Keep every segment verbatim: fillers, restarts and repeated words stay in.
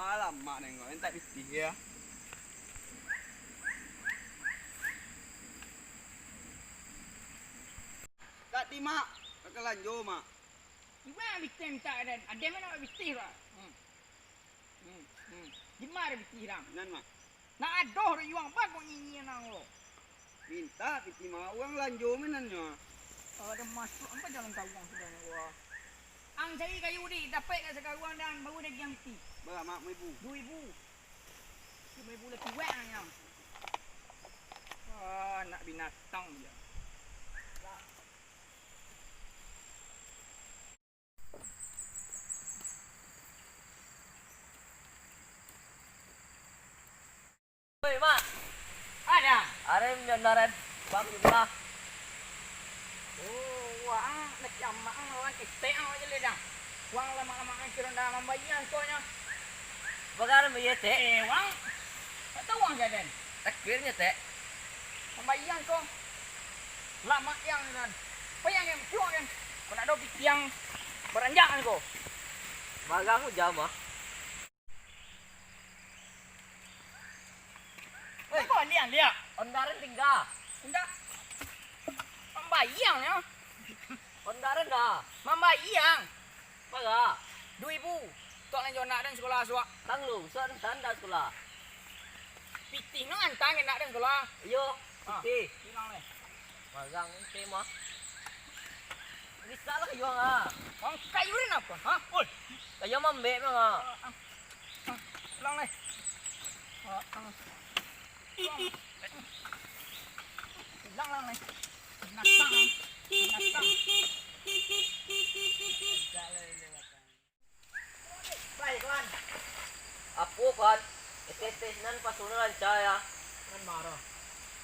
Alamak, nengok, entak pitih ya. Tadi, Mak, pakai lanjo, Mak. Ibo pitih mintak aden. Aden mah nak pitih, Pak. Hmm. Hmm, hmm. Di ma pitih, Dang? Nan, Mak. Nak ado dek yuang, baa kok nyinyia nang ko? Mintak pitih, Mak. Urang lanjo mainannyo. Kalau ado masuak, ambo jalan ka urang sudah nyo, wah. Ang cari kayu di, dapek ka sakaruang, Dang, baru dagiang pitih. Bara, Mak, limo ribu? Duo ribu. Limo ribu lah cuek ang, Dang. Wah, anak binatang je. Oi, Mak. Ada. Arem yo naren, Bang Jumlah. Oh, wah, ang nak kiamat ang lawan ketek ang aja le, Dang. Wang lamak-lamak ang kiro ndak mambayia ko nyo. Bagar bayia, Tek? Eh, wang. Tak tahu wang jaden. Takbirnya, Tek. Mambayia ko. Lamak yang, Dang. Payah yang cuak kan. Kau nak do pitiang baranjak ko. Bagang jam ah. Hei. Apa liang liak? Ondaren tingga. Indak. Mambayia nyo. Ondaren dah. Mambayia. Bara? Duo ribu. Tok nan jo anak den sekolah suak. Tang lu, suak den tanda sekolah. Pitih no antang anak den sekolah. Iyo, ah, pitih. Bilang leh. Magang ente mah. Bisa lah yuang ah. Bang, kayu ni apa? Ha? Oi. Kayu mambek mah. Ah, ah. Ah, pulang leh. Ah, ah. Pulang lah leh. Binatang, eh. Binatang. Baik, kawan. Apo, kawan? Etek-etek sinan pasuno lancar, ya? Nan maro.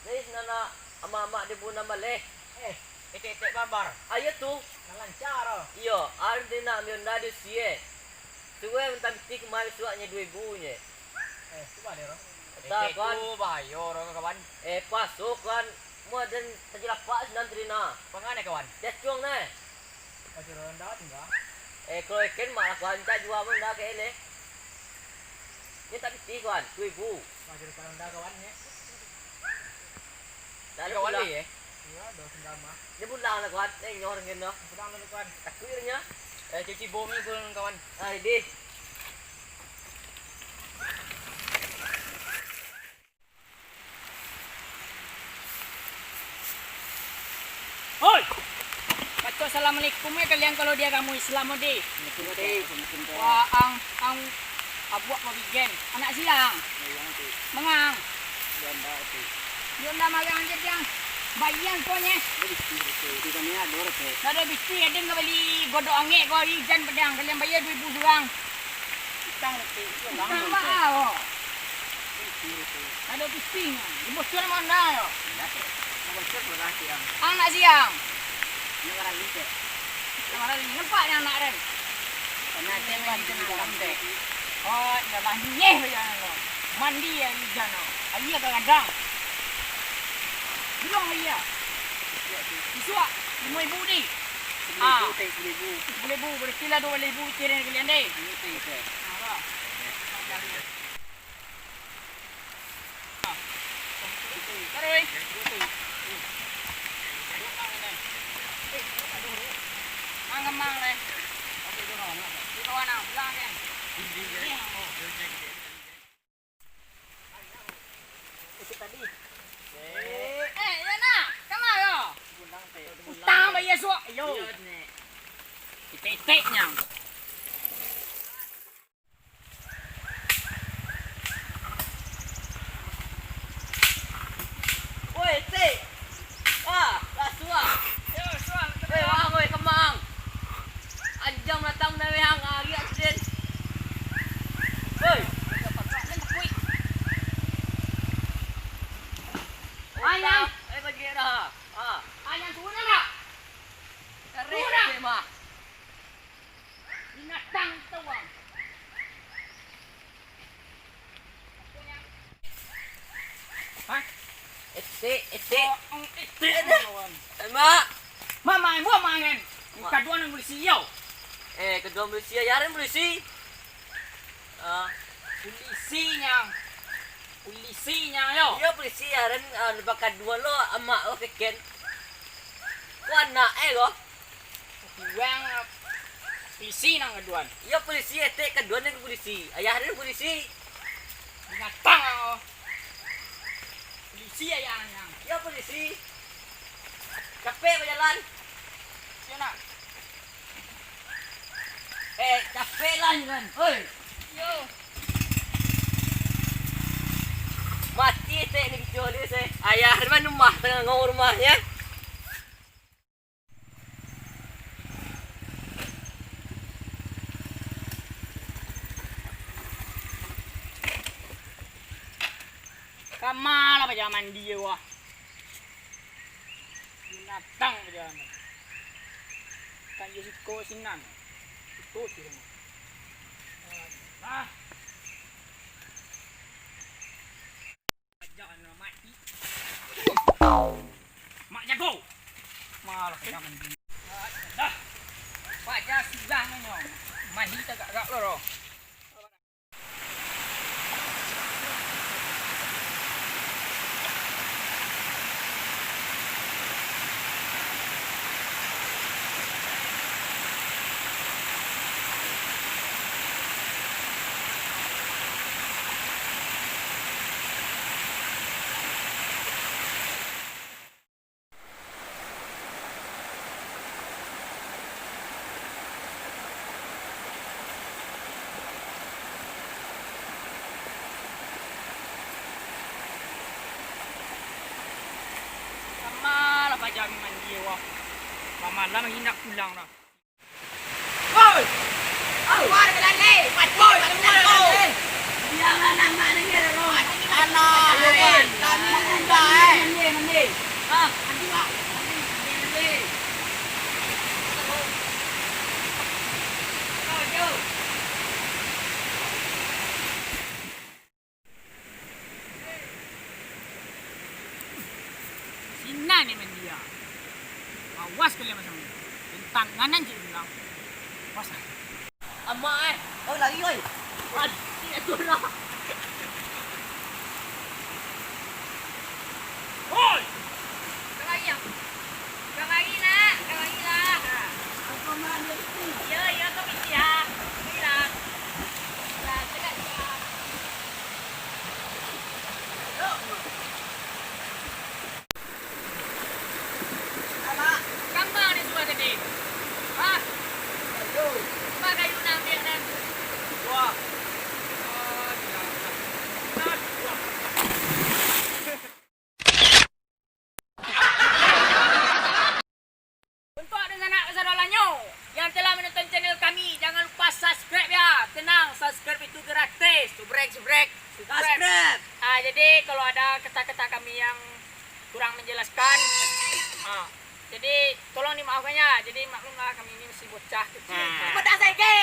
Dari sinan, nak, amak-amak di bunan baleh. Eh, etek-etek babar. Ayo tu. Nan lancar, oh. Iyo, ari di nak ambil onda di usie. Suruah minta pitih kemari suaknyo duo ribu nye. Eh, tu baleh, ro. Entah, etek kawan. Tu bahayo, ro, kawan. Eh, paso, kawan. Mua den tajilapak sinan tadi nah. Pangan, eh, kawan? Jacuang, nah. Masih ronda tinggal. Eh, kalau ikan mak lah kuancak jua pun dah ke ele. Ni tak pitih, kawan, seribu. Masih ronda, kawan, ni. Dah kawan pulang. Ni, eh? Iya, dah sendal mah. Ni pulang lah, kawan. Ni nyor kena. Pulang dulu, kawan. Takutnya. Eh, cuci bom ni, kawan. Ah, ini. Hoi! Baco assalamualaikum, eh, kalian kalau di agamo Islam, ode. Waalaikumsalam. Wah, ang, ang, abuak babigen. Anak siang. Mangang. Yonda marang je, Diang. Bayiang ko nye. Ndak ado bisi, aden ka bali godok angek ko, ijan padang. Kalian bayia duo ribu surang. Utang, Tek. Utang baa ko? Ado pisinyo. Di bocor mano yo? Indak, Tek. Bocor berarti, Ang. Anak siang. Anak baralih, Tek. Anak baralih. Nampak nyo anak den? Pernah, Tek, mandi di dalam, Tek. Oh, iyolah, nyeh bajalan lo. Mandi aia ijan lo. Aia gadang. Bilang aia. Isuak, limo ribu di. Ah. Sepuluh ribu, Tek, sepuluh ribu. Sepuluh ribu, berarti lah duo ribu kiro kalian deh. Iyo, Tek, Tek. Nah, lah. Taruih. Mang, mang, leh. Di kawan, ah, pulang, kan? Itu tadi. Eh, ya nak, kama yo? Utang bayia suak. Yo. Itek-itek nyang. Woi, Tek. Ah, lah suah. Yo, suah. Woi, wah, woi, kemang. Anjang datang dari hang, ah, lihat, Tek. Woi. Ayang. Eh, bagi dah. Ah. Ayang, turun dah. Tarik, Tek, mah. Binatang tu, Bang. Hah? Etek, etek. Oh, mm, etek dah. Mak. Mak, mak, buah mangan. Mak. Kaduan polisi yo. Eh, kaduan polisi yo, yarin polisi. Ah. Pulisi nyang. Pulisi nyang yo. Iyo, pulisi, aran, ah, bakaduan lo, amak lo keken. Ko anak e ko. Urang, ah, pulisi nan kaduan. Iyo, pulisi, etek kaduan nan pulisi. Ayah den pulisi. Binatang ang ko. Pulisi ayah ang. Iyo, pulisi. Capek bajalan. Siap nak. Eh, capek lah jalan. Oi. Yo. Mati etek ni video ni, se. Ayah, di mana rumah? Tangah rumahnya. Kama lah paja mandi wah. Binatang paja mandi. Kan jo siko sinan. Siko sinan. Ah. Paja mati. Mak jago. Malah paja mandi. Dah. Paja sudah nyo. Mandi tagak-gak lo, doh. Kama lah paja mandi wah. Lah malam lagi nak pulang dah. Woi! Keluar ka lalai! Mati! Woi! Keluar ka lalai! Jangan anak ni, Ron! Alah, Ron! Kami muda, eh! Mandi, mandi! Hah? Mandi, Mak! Mandi, mandi, mandi! Kau, jauh! Sinan ni mandia. Awas kalian macam ni. Tanganan je bilang. Awas lah. Amak eh. Oh, lari oi. Adik, aku lah. Oi. Kau lari, ah? Kau lari lah. Kau lari lah. Apa mana itu? Iya, iya, kau pergi lah. Pergi lah. Lah, cakap, cakap. Kama ni suah tadi? Hah? Kama kayu nan ambiak nan? Wah. Untuak dunsanak basadalanyo yang telah menonton channel kami, jangan lupa subscribe ya. Tenang, subscribe itu gratis. Subrek, subrek, subscribe. Subscribe. Ah, jadi kalau ada kata-kata kami yang kurang menjelaskan, ah, jadi tolong dimaafkan ya. Jadi maklumlah kami ini masih bocah kecil. Ah. Pedas, Ege.